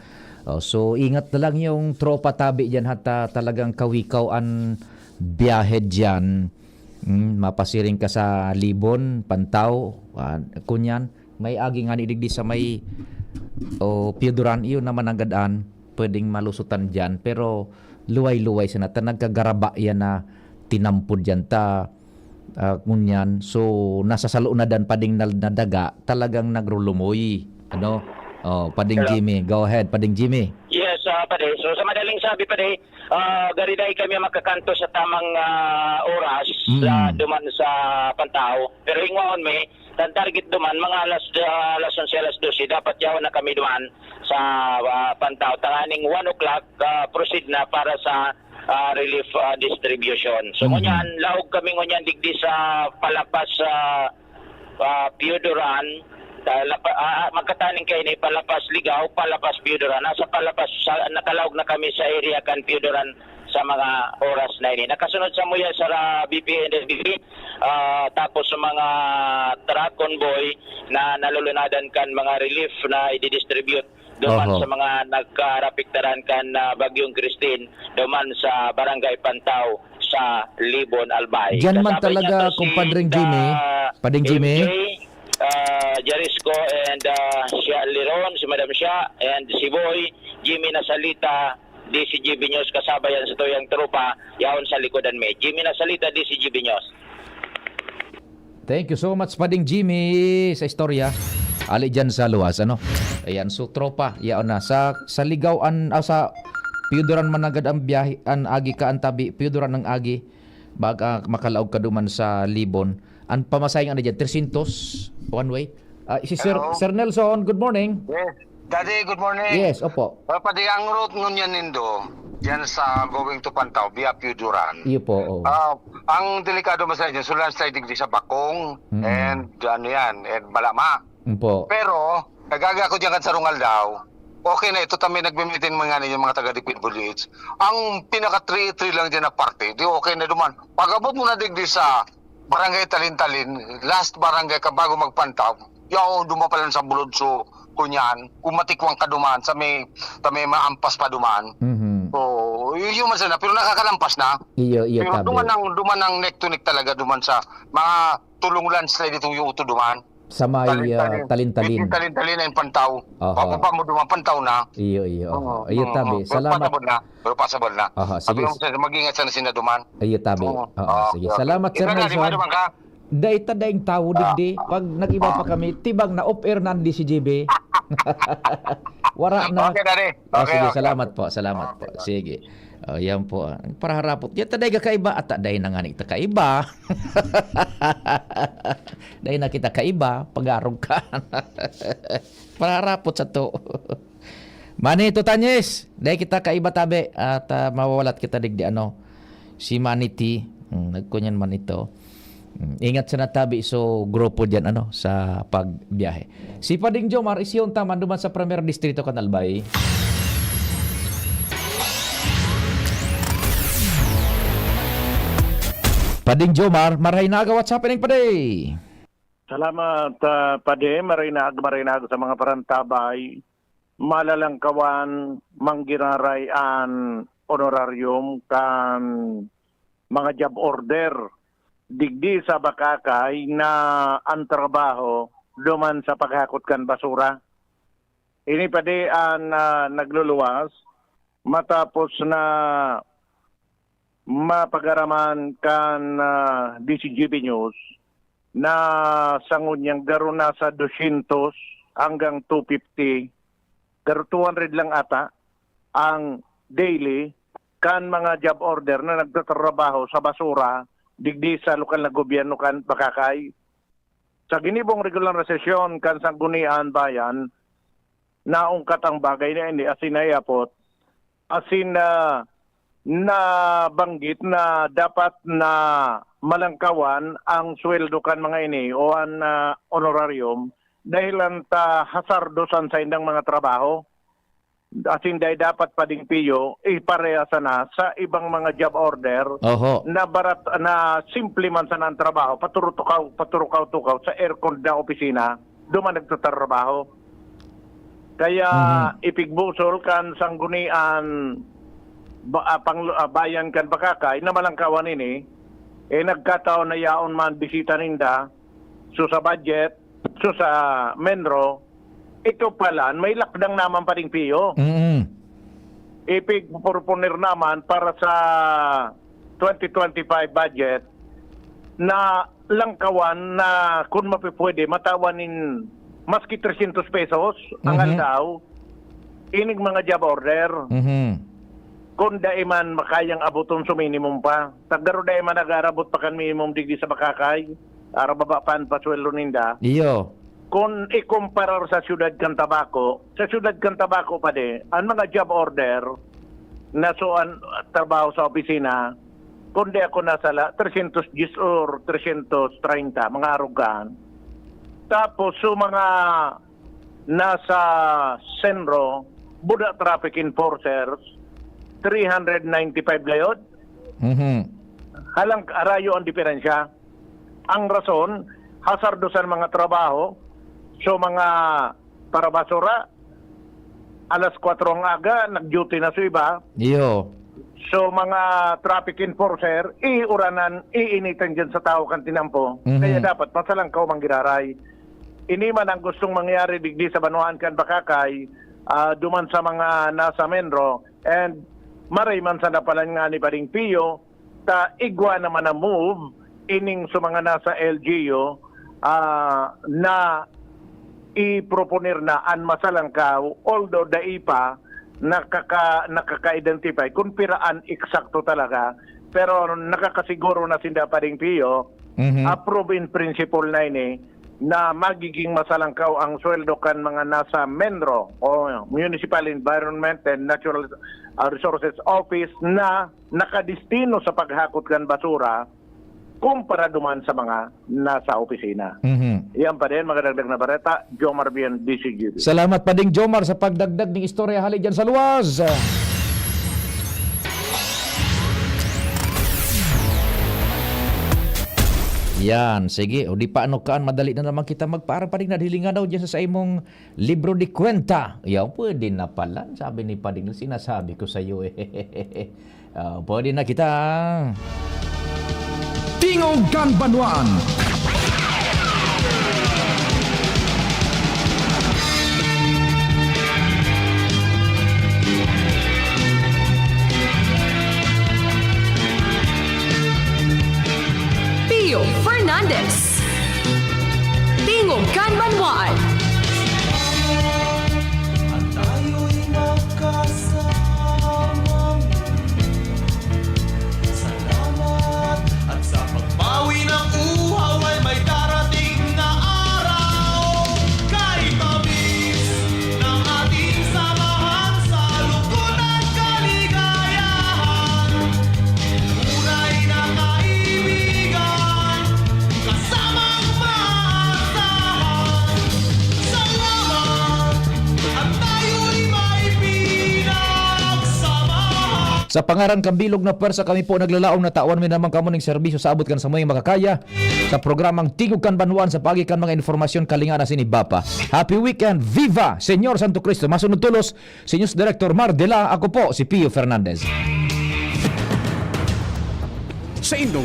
Oh, so, ingat na lang yung tropa tabi dyan, hata talagang kawikaw an biyahe dyan. Mm, mapasiring ka sa Libon, Pantao, ah, kunyan. May agi nga ni digdi sa may, o, Pioduran, iyo naman ang gadaan, pwedeng malusutan dyan. Pero luway-luway sana ta nagkagaraba yan na tinampod dyan ta. Ah, ngunyan, so, nasa salunadan pa ding nal-, na daga, talagang nagrulumoy. Ano? Oh, Pading Hello. Jimmy, go ahead, Pading Jimmy. Yes, ah, Padi. So, sa madaling sabi, Padi, ah, gariday kami makakanto sa tamang, ah, oras, Mm. ah, duman sa Pantao. Pero hingwaon mi, ang target duman, mga alas, ah, alas onse, alas dose, dapat yaon na kami duman sa, ah, Pantao. Tanganing one o'clock, ah, proceed na para sa, ah, relief, ah, distribution. So, Mhm. ngunyan, laog kami ngunyan digdi sa Palapas, ah, ah, Pioduran, ah, lapa-, ah, magkataning kaini, Palapas Ligao, Palapas Pioduran. Nasa Palapas, sa, nakalaog na kami sa area kan Pioduran sa mga oras na ini. Nakasunod sa muya sa ra-, B P N L B, ah, tapos sa mga truck convoy na nalulunadan kan mga relief na ididistribute duman Oho. sa mga nagkaapektaran kan, ah, Bagyong Christine, duman sa Barangay Pantao sa Libon, Albay. Diyan man Kasabay talaga, niya to si Kumpadring Jimmy, Pading Jimmy. M J, ah, Jarisco and, ah, Shia Liron, si Madam Shia, and si Boy, Jimmy Nasalita, D C G B News, kasabay yan sa tuyang tropa, yaon sa likodan mi. Jimmy Nasalita, D C G B News. Thank you so much, Pading Jimmy, sa istorya. Ali dyan sa luwas, ano? Ayan, so tropa, yaon na. Sa, sa Ligaw, an, ah, sa Pioduran managad ang biyahe, an agi ka, ang tabi, Pioduran ang agi. Baga makalaog ka duman sa Libon. Ang pamasahe nga na dyan, trescientos, one way. Ah, si Sir, Hello. Sir Nelson, good morning. Yes. Daddy, good morning. Yes, opo. Ah, Padi, ang route ngunyan nindo, yan sa going to Pantao, via Pioduran. Iyo po, oo. Ah, ang delikado man sa inyo, so landslide digdi sa Bakong, Mm. and ano yan, and Balama. Opo. Pero, nagaga ko diyan kan sarong aldaw, okay na ito, kami nagmi-meeting mga ninyo, mga taga D P W H. Ang pinaka three three lang diyan na parte, di okay na duman. Pag-abot mo na digdi sa Barangay Talin-Talin, last barangay ka bago magpantaw, yaon duman pala sa Bulod, so, kunyan, kung matikwang ka duman, sa may, sa may maampas pa duman. Mhm. So, y-, yun man sana, pero nakakalampas na. Iyo, iyo, Pero tabi. duman ang, duman ang neck to neck talaga, duman sa mga tulong landslide itong yung uto duman. Sa may, Talin-talin. ah, Talin-talin. Yung Talin-talin na yung pantaw. Aha. Pababa mo duman, pantaw na. Iyo, iyo, Oo, aha. Iyo, oo, tabi. oo. Pero Salamat. pasabol na. Pero pasabol na. Aha, Sabi sige. mo, sir, mag-ingat sana sila duman. Iyo, tabi. Oo. Oo, Ah, sige. okay, okay. Salamat, Sir Ito na, Nelson. lima naman ka. Dai ta daing tawo Ah. digdi. Pag nag-iba Ah. pa kami, tibang na off-air na ang D C G B. Wara na. Okay, Daddy. Ah, Okay, sige, okay. salamat po, salamat po. Okay, okay. Sige. Oh, yan po. Para harapot. Yan ta daing kakaiba. At daing na nga ni ta kaiba. Daing na kita kaiba. Pag-arog ka. Para harapot sa to. Manny Tutanyes, dai kita kaiba tabi at, ah, mawawalat kita digdi, ano, si Manny T. Hmm, nagkunyan man ito. Hmm, ingat sana tabi so grupo diyan, ano, sa pagbiyahe. Si Pading Jomar, isyon ta man duman sa Primer Distrito kan Albay. Pading Jomar, marahay na aga, what's happening, Padi? Salamat, ah, Padi. Maray na aga, maray na aga sa mga parantabay. Malalangkawan, manggiraray an honorarium kan mga job order digdi sa Bacacay na an trabaho duman sa paghakot kan basura. Ini, Padi, an, ah, nagluluwas matapos na mapagaraman kan, ah, D C G B News na sa ngunyan garo na sa dosyentos hanggang two fifty, garo two hundred lang ata ang daily kan mga job order na nagtatrabaho sa basura digdi sa lokal na gobyerno kan Bacacay. Sa ginibong regular na sesyon kan Sanggunian Bayan, naungkat ang bagay na ini asin naiyapot, asin na nabanggit na dapat na malangkawan ang sweldo kan mga ini o an, ah, honorarium dahil an ta hasardos an saindang mga trabaho. Asin dai dapat, Pading Pio, ipareha sana sa ibang mga job order Oho. na barat, na simple man sana ang trabaho, paturutukaw, paturukaw-tukaw sa aircon na opisina, duman nagtatrabaho. Kaya Mhm. ipigbusol kan Sanggunian ba, ah, pang, ah, bayan kan Bacacay na malangkawan ini, eh, nagkataon na yaon man bisita ninda, so sa budget, so sa menro, ito pala, may lakdang naman, Pading Pio. Mm. Ipigpupuner naman para sa twenty twenty-five budget, na langkawan na kun mapipwede matawan nin maski trescientos pesos ang Mhm. aldaw, ining mga job order. Mhm. Kun dai man makayang aboton sa minimum pa. Sa garo dai man nag-aarabot pa kan minimum digdi sa Bacacay, ara baba pa an pasweldo ninda. Iyo. Kun ikumparar sa siyudad kan Tabaco, sa siyudad kan Tabaco pa di, ang mga job order na so an trabaho sa opisina, kun di ako nasala, trescientos diyes or trescientos treinta, mga arugahan. Tapos, so mga nasa Senro, buda traffic enforcers, three hundred ninety-five layod. Mhm. Halang arayo ang diferensya. Ang rason, hasardo sa mga trabaho, so mga parabasura, alas kwatro ang aga, nag-duty na sa iba. Iyo. So, mga traffic enforcer, iuranan, iinitan dyan sa tao kan tinampo. Mhm. Kaya dapat masalangkaw manggiraray. Ini man ang gustong mangyari digdi sa banwaan kan Bacacay, ah, duman sa mga nasa Menro, and maray man sana palan nga ni Pading Pio, ta igwa naman ang move ining sa mga nasa L G U, ah, na iproponer na an masalangkaw, although dai pa nakaka-, nakaka-identify kung pira an eksakto talaga, pero nakakasiguro na sinda, Pading Pio, Mhm. approve in principle na ini, na magiging masalangkaw ang sweldo kan mga nasa Menro o Municipal Environment and Natural, ah, Resources Office na nakadestino sa paghakot kan basura kumpara duman sa mga nasa opisina. Mhm. Yan pa din, mga dagdag na bareta, Jomar Bien, D C G B. Salamat, Pading Jomar, sa pagdagdag ning istorya hali dyan sa luwas. Yan, sige. O di pa ano kaan, madali na naman kita magpaara, Pading, nadhilingan daw dyan sa, sa imong libro de kwenta. Yaw, pwede na pala, sabi ni Pading, sinasabi ko sa'yo eh. Ah, pwede na kita. Tingog kan Banwaan. Pio Fernandez. Tingog kan Banwaan. At tayo'y magkasamang salamat at sa pagbawi ng uhaw ay may darating na araw. Kay tamis ng ating samahan sa lungkot at kaligayahan. Tunay na kaibigan, kasamang maasahan. Salamat at tayo'y may pinagsamahan. Sa pangaran kan bilog na pwersa, kami po naglalaom na tawan mi naman kamo ning serbisyo sa abot kan samuyang makakaya sa programang Tingog kan Banwaan sa paagi kan mga impormasyon kalinga na sini Bapa. Happy weekend! Viva Señor Santo Cristo! Masunod tolos, si News Director Mar Dela, ako po si Pio Fernandez. Saindo